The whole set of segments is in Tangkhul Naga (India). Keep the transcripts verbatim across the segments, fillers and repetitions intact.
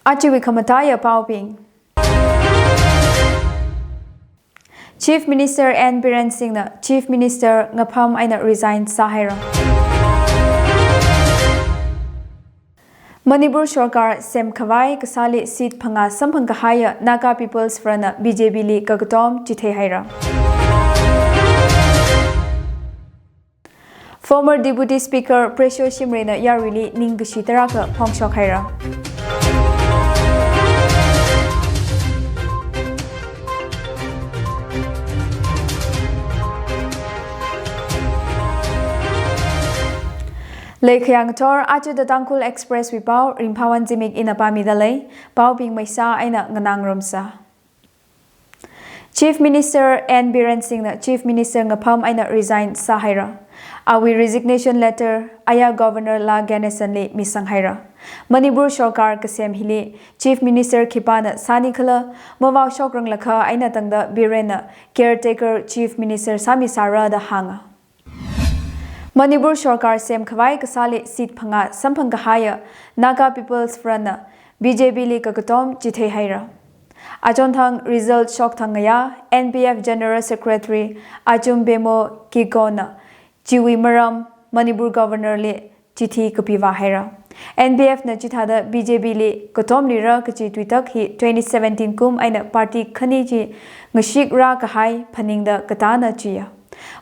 Ajawui khamataiya paobing. Chief Minister N Biren Singhna Chief Minister ngapham eina resign sāhaira. Manipur sorkar semkhavai kasāli seat phangā samphang kahaiya Naga People's Front na B J P li kakatom chitheihaira. Former Deputy Speaker Pressure Shimrayna yaruili ningkashi tarākha phongshok haira. Leikhayang thor aja The Tangkhul Express wui pao, Ringphāwon Zimik ina pāmida lei, paobing maisa eina nganāngarumsa. Chief Minister N Biren Singhna Chief Minister ngapham eina resign sāhaira. Awui resignation letter aya Governor La Ganesan li misang haira. Manipur sorkar kasem hili Chief Minister khipāna sāni khala, mavao shokranglakha eina tangda Birenna caretaker Chief Minister sāmisāra da hānga. Manipur sorkar semkhavai kasāli seat phangā samphang kahaiya Naga People's Front na B J P li kakatom chitheihaira. Achonthang result shokthang ngayā N P F General Secretary Achum Bemo Kikona chiwui maram Manipur Governor li chithi kapivā haira. N P F na chithāda B J P li katomlira kachi tuitak hi twenty seventeen kum eina party khani chi ngashikra kahai phaningda katāna chiya.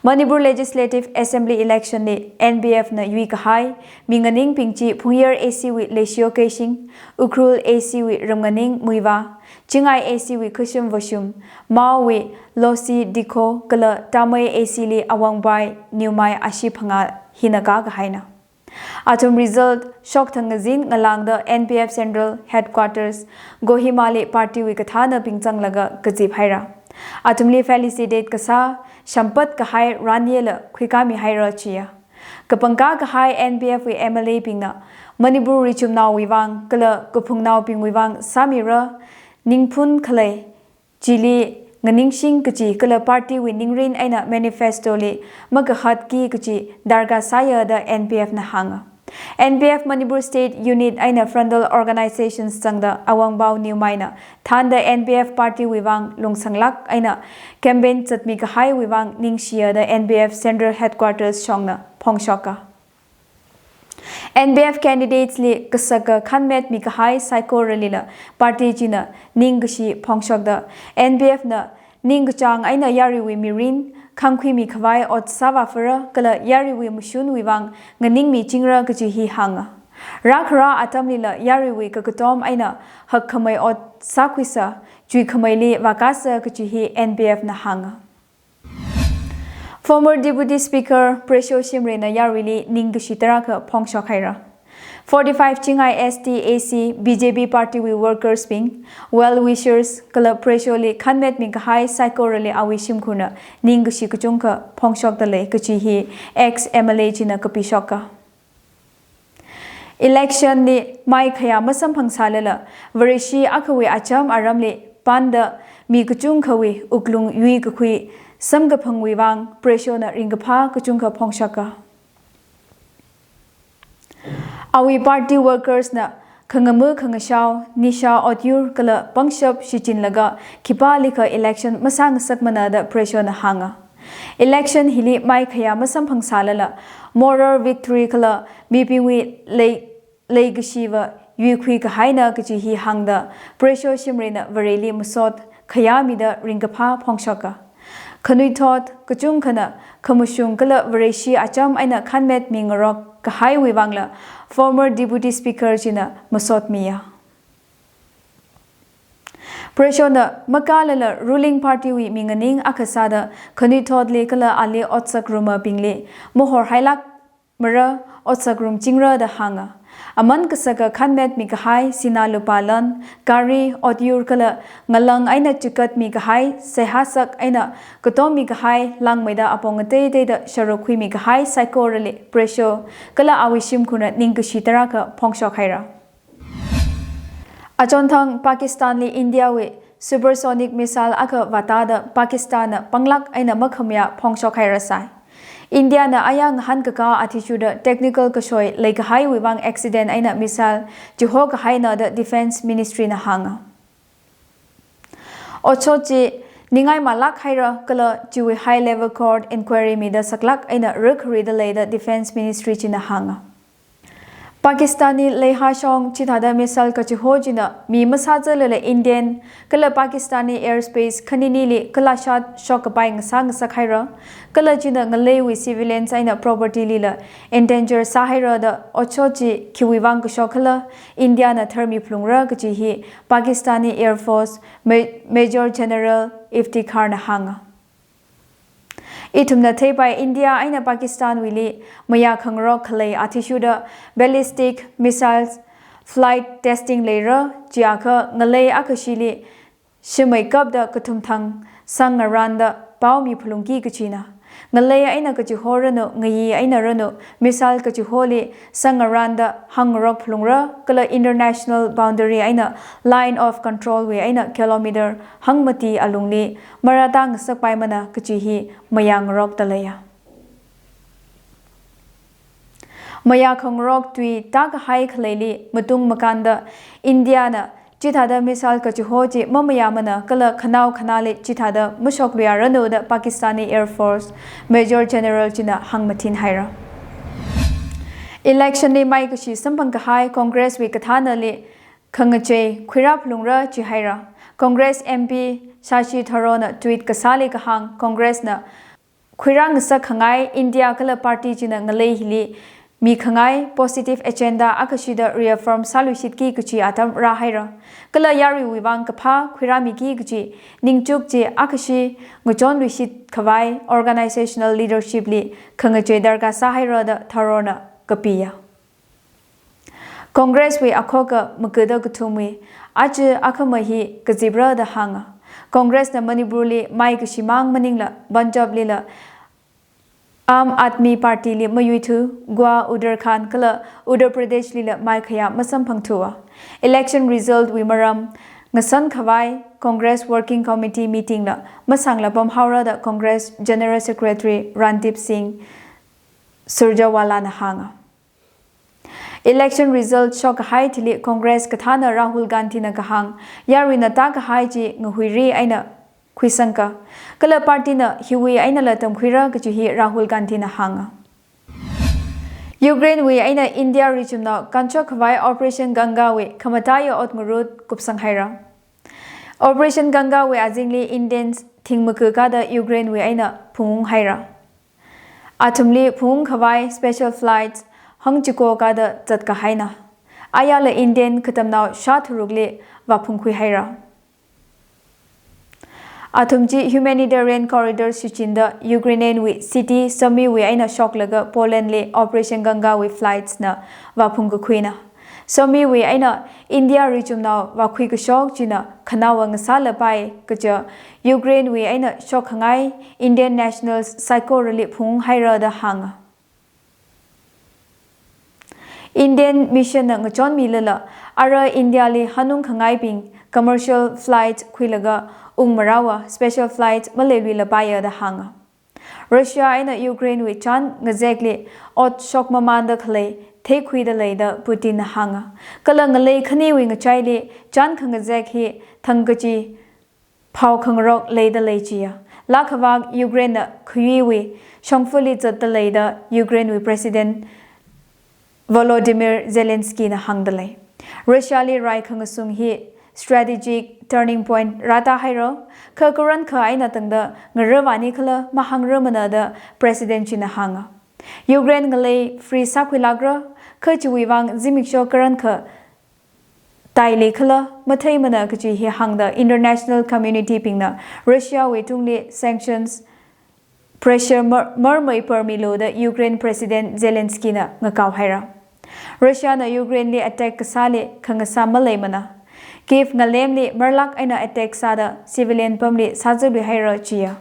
Manipur Legislative Assembly election li N P F na yuikahai minganingbing chi Phungyar A C wui Leishiyo Keishing, Ukhrul A C wui Ramnganing Muivah, Chingai A C wui Khushum Vashum, Mao wui Losi Dikho kala Tamei A C li Awangbai Newmai ashi phangā hina kākahaina. Athum result shokthang ngazin ngalāngda N P F Central Headquarters Kohima li party wui kathānabing zanglaga kazip haira. Athumli felicitate kasā, shampat kahai ranyela khuikāmi haira chiya. Kapangkā kahai N P F wui M L A bingna Manipur richumnaowui vang kala kaphungnaobingwui vang sāmira ningphun khalei chili nganingshing kachi kala party wui ningrin eina manifesto li makahatki kachi darkar sāya da N P F na hānga. N P F Manipur State Unit eina frontal organizations zangda Awangbao Newmaina thānda N P F party wui vang lungsanglāk eina campaign zatmi kahaiwui vang ningshiya da N P F Central Headquarters shongna phongshoka. N P F candidates li kasaka khanmetmi kahai saikoralila party china ningkashi phongshokda N P F na ningkachāng eina yaruiwui mirin khangkhuimi khavai ot sāvāfara kala yaruiwui mashunwui vang nganingmichingra kachi hi hānga. Rākhara atamlila yaruiwui kakatom eina hakkhamei ot sākhuisa, chuikhameili vākāsa kachi hi N P F na hānga. Former Deputy Speaker Pressure Shimrayna yaruili ningkashi tarākha phongshok haira. Forty-five Chingai S T A C B J P party wui workers bing, well wishers kala Pressure li khanmetmi kahai saikorali awui shimkhurna ningkashi kachungkha phongshokda lei kachi hi ex M L A china kapishoka. Election li maikhayā masamphang sālala, Vareshi akhawui acham aramli panda mi kachungkhawui wuklung yuikakhui samkaphangwui vang Pressure na ringkaphā kachungkha phongshoka. Awui party workers na khangama khangashao, nisha otyur kala pangshap shichinlaga khipālikha election masāngasakmana da Pressure na hānga. Election hili maikhayā masamphang sālala, moral victory kala mibingwui lei, leikashiva yuikhui kahaina kachi hi hāngda Pressure Shimrayna Vareli masot khayāmida ringkaphā phongshoka. Khanuithot kachungkhana khamashung kala Vareshi acham eina khanmetmi ngarok kahaiwui vangla former Deputy Speaker china masotmiya. Pressure na makālala ruling party wui minganing akha sāda khanuithotli kala ali otsak rumabingli mahorhailāk mara otsak rumchingra da hānga. Aman kasaka khanmetmi kahai sinā lupā lan, gari, otyur kala ngalang eina chikatmi kahai, seihā sak eina katommi kahai langmeida apong ateiteida sharuk khuimi kahai saikorali Pressure kala awui shimkhurna ningkashi tarākha phongshok haira. Achonthang Pakistan li India wui supersonic missile akha vātāda Pakistan na panglāk eina makhamayā phongshok hairasai. India na aya ngahānkakā athishurda technical kashoi leikahaiwui vang accident eina missile chihokahaina da Defence Ministry na hānga. Otshot chi ningai malāk haira kala chiwui high level court inquiry mida saklāk eina rikharida lei da Defence Ministry china hānga. Pakistani Leha shong chithāda missile kachiho china mi masāzalala Indian kala Pakistani airspace khaninili kalashat shokkapai ngasā ngasak haira. Kala china ngaleiwui civilians eina property lila endanger sāhaira da otshot chi khiwui vang kashok khala India na tharmi phalungra kachi hi Pakistani Air Force Ma-, Major General Iftikhar na hānga. Ithumna theipai India eina Pakistan wuili mayākhangarok khalei athishurda ballistic missiles flight testing leira, chiakha ngalei akhashili shimeikapda kathumthang sangngaranda pao miphalungki kachina. Ngalei eina kachiho ranu, ngayi eina ranu, missile kachiholi sangngaranda hāngngarok phalungra, kala international boundary eina line of control wui eina kilometer hangmati alungli marātā ngasakpaimana kachi hi mayāngarokda leiya. Mayākhangarok tui tākahai khaleili matung makānda India na chithāda missile kachiho chi mamayāmana kala khanao khanāli chithāda mashokluiya ranu da Pakistani Air Force Major General china hāngmathin haira. Election li maikashi samphang kahai Congress wui kathānali khangachei khuirā phalungra chihaira. Congress M P Shashi Tharoor na tweet kasāli kahāng, Congress na khuirā ngasak khangai India kala party china ngalei hili mikhangai positive agenda akhashida reaffirm sāluishitki kachi atam rāhaira. Kala yaruiwui vang kaphā khuirāmiki kachi ningchuk chi akhashi ngachonluishit khavai organizational leadership li khangachei darkar sāhaira da Tharoor na kapiya. Congress wui akhoka makada kathumwui aja akhama hi kazipra da hānga. Congress na Manipur li maikashi mang maningla Punjab lila Aam Aadmi Party li mayuithu, Goa, Uttarakhand kala Uttar Pradesh lila maikhayā masamphangthuwa. Election result wui maram ngasan khavai Congress Working Committee meeting la masāngla pamhaora da Congress General Secretary Randeep Singh Surjewala na hānga. Election result shokkahai thili Congress kathāna Rahul Gandhi na kahāng, yaruina tākahai chi ngahuiri eina khuisangka. Kala party na hiwui einala tamkhuira kachi hi Rahul Gandhi na hānga. Ukraine wui eina India richumnao kanchok khavai Operation Ganga wui khamataiya ot ngarut kupsang haira. Operation Ganga wui azingli Indians thing maku kada Ukraine wui eina phungung haira. Athumli phungung khavai special flights hangchiko kada zatkahaina. Ayala Indian katamnao shātharukli vāphungkhui haira. Athum chi humanitarian corridor shichinda Ukrainian wui city Sumy wui eina shoklaga Poland li Operation Ganga wui flights na vāphungkakhuina. Sumy wui eina India richumnao vākhui kashok china khanaowa ngasālapai kaja Ukraine wui eina shokkhangai Indian nationals saikorali phunghaira da hānga. Indian mission na ngachonmilala ara India li hanung khangaibing commercial flight khuilaga ungmarāwa, special flight maleiluilapaiya da hānga. Russia eina Ukraine wui chān ngazekli ot shokmamanda khalei theikhuida lei da Putin na hānga. Kala ngalei khaniwui ngachaili chān khangazek hi thangkachi phao khangarok leida lei chiya. Laa khavak Ukraine na khayuiwui shongfali zatda lei da Ukraine wui President Volodymyr Zelensky na hāngda lei. Russia li rai khangasung hi strategic turning point rātā haira, kha karankha eina tangda ngaravani khala mahāngrarmana da President china hānga. Ukraine ngalei free sākhuilākra, kha chiwui vang zimiksho karankha taili khala matheimana kachi hi hāngda international community bingna Russia wui tungli sanctions pressure mar-, marmei parmilu da Ukraine President Zelensky na ngakao haira. Russia na Ukraine li attack kasāli khangasā maleimana. Kyiv ngalemli marlak eina attack sāda civilian pamli sāzalui haira chiya.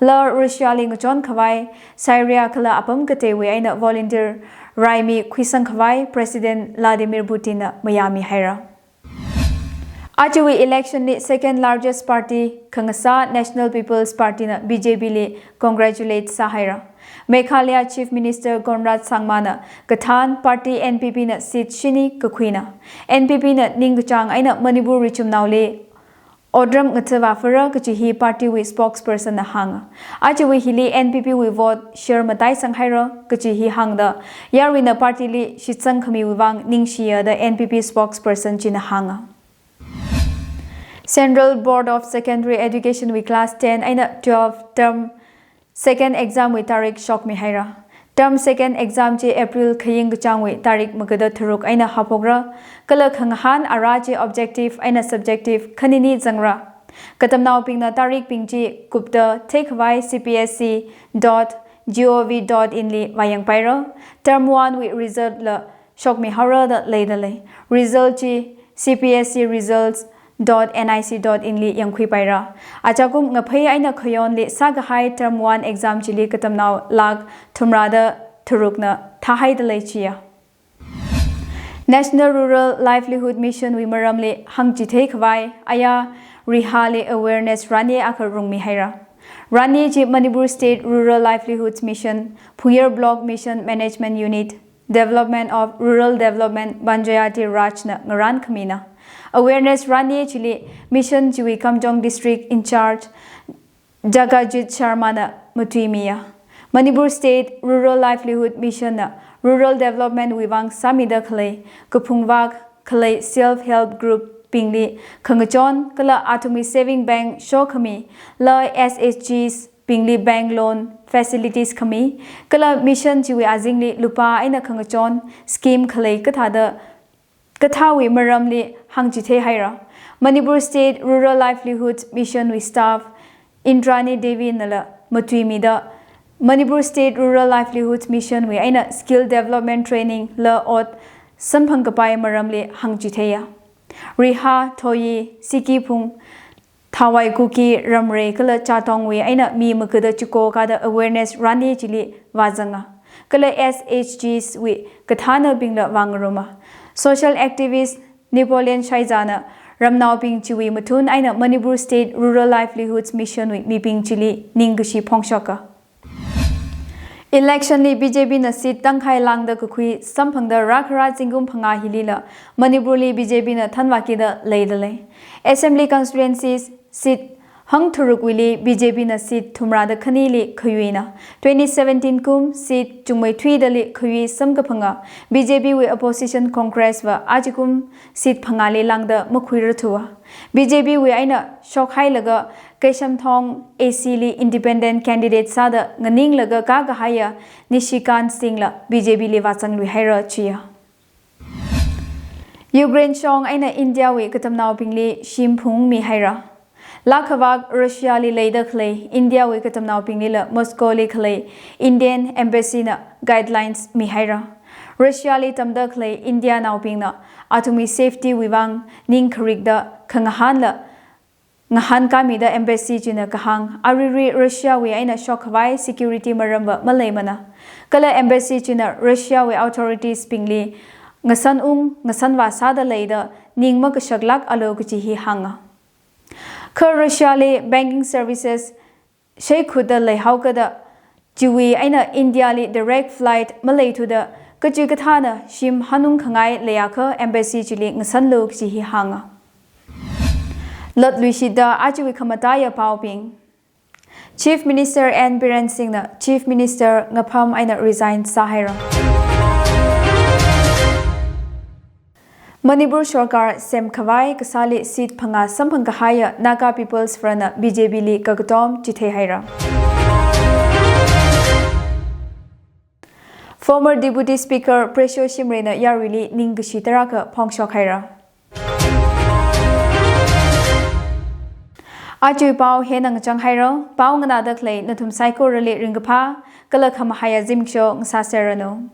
Laa Russia li ngachon khavai Syria kala apam kateiwui eina volunteer raimi khuisang khavai President Vladimir Putin na mayāmi haira. Ajawui election li second largest party khangasā National People's Party na B J P li congratulate sāhaira. Meghalaya Chief Minister Conrad Sangma na kathān party N P P na seat shini kakhuina. N P P na ningkachāng eina Manipur richumnaoli otram ngathāvāphara kachi hi party wui spokesperson na hānga. Ajawui hili N P P wui vote share mataisang haira kachi hi hāngda, yaruina party li shitsang khamiwui vang ningshiya da N P P spokesperson china hānga. Central Board of Secondary Education wui class ten eina twelve term second exam wui tarik shokmihaira. Term second exam chi April khaying kachāngwui tarik magada tharuk eina haophokra, kala khangahān ara chi objective eina subjective khanini zangra. Katamnaobingna tarikbing chi kupta theikhavai C P S E dot G O V dot in li vāyangpaira. Term one wui result la shokmihaora da leidalei. Result chi C P S E results dot N I C dot in li yangkhuipaira. Achakum ngaphei eina khayonli sākahai term one exam chili katamnao lakh thumrada tharukna thāhaidalei chiya. National Rural Livelihood Mission wui maramli hāngchithei khavai aya Riha li awareness rally akha rungmihaira. Rally chi Manipur State Rural Livelihoods Mission, Phungyar Block Mission Management Unit, Development of Rural Development Panchayati Raj na ngarānkhamina. Awareness rally chili mission chiwui Kamjong District in charge Jaganjit Sharma na matuimiya. Manipur State Rural Livelihood Mission na rural development wui vang sāmida khalei kaphungvak khalei self help group bingli khangachon kala athumwui saving bank shokhami la S H Gs bingli bank loan facilities khami kala mission chiwui azingli lupā eina khangachon scheme khalei kathāda kathāwui maramli hāngchithei haira. Manipur State Rural Livelihood Mission wui staff Indrani Devi nala matuimida Manipur State Rural Livelihood Mission wui eina skill development training la ot samphang kapai maramli hāngchitheiya. Riha, Thoyi, Sikiphung, Thawai Kuki, Ramrei kala Chatongwui eina mi magada chiko kada awareness rally chili vāzanga. Kala S H Gs wui kathānabingla vāngaruma. Social activist Napoleon Shaiza na ramnaobing chiwui mathun eina Manipur State Rural Livelihoods Mission wui mibing chili ningkashi phongshoka. Election li B J P na seat tangkhai lāngda kakhui samphangda rākhara zingkum phangā hilila Manipur li B J P na thanvākida leidalei. Assembly constituencies seat hangtharukwuili B J P na seat thumrada khanili khayuina. Twenty seventeen kum seat chungmei thuidali khayui samkaphanga B J P wui opposition Congress va ajakum seat phangāli lāngda makhuirathuwa. B J P wui eina shokhailaga Keishamthong A C li independent candidate sāda nganinglaga kākahaiya Nishikant Singh la B J P li vāzanglui haira chiya. Ukraine shong eina India wui katamnaobingli shim phungmihaira. Lakhavak Russia li leida khalei India wui katamnaobinglila Moscow li khalei Indian Embassy na guidelines mihaira. Russia li tamda khalei India naobingna athumwui safety wui vang ningkharikda khangahānla ngahānkāmida embassy china kahāng, aruirui Russia wui eina shokkhavai security maramva maleimana. Kala embassy china Russia wui authorities bingli ngasan ung, ngasanvā sāda leida ning makashaklākalu kachi hi hānga. Kha Russia li banking services sheikhutda leihaokada chiwui eina India li direct flight maleithuda kachi kathāna shim hanung khangai leiakha embassy chili ngasanlu kachi hi hānga. Latluishitda ajawui khamataiya paobing. Chief Minister N Biren Singh na Chief Minister ngapham eina resign sāhaira. Manipur sorkar semkhavai kasāli seat phangā samphang kahaiya Naga People's Front na B J P li kakatom chitheihaira. Former Deputy Speaker Prestone Shimray na yaruili ningkashi tarākha phongshokhaira. Ajawui pao hina ngachang haira, pao nganāda khalei nathum saikorali ringkaphā kala khamahaiya zimiksho ngasāserranu.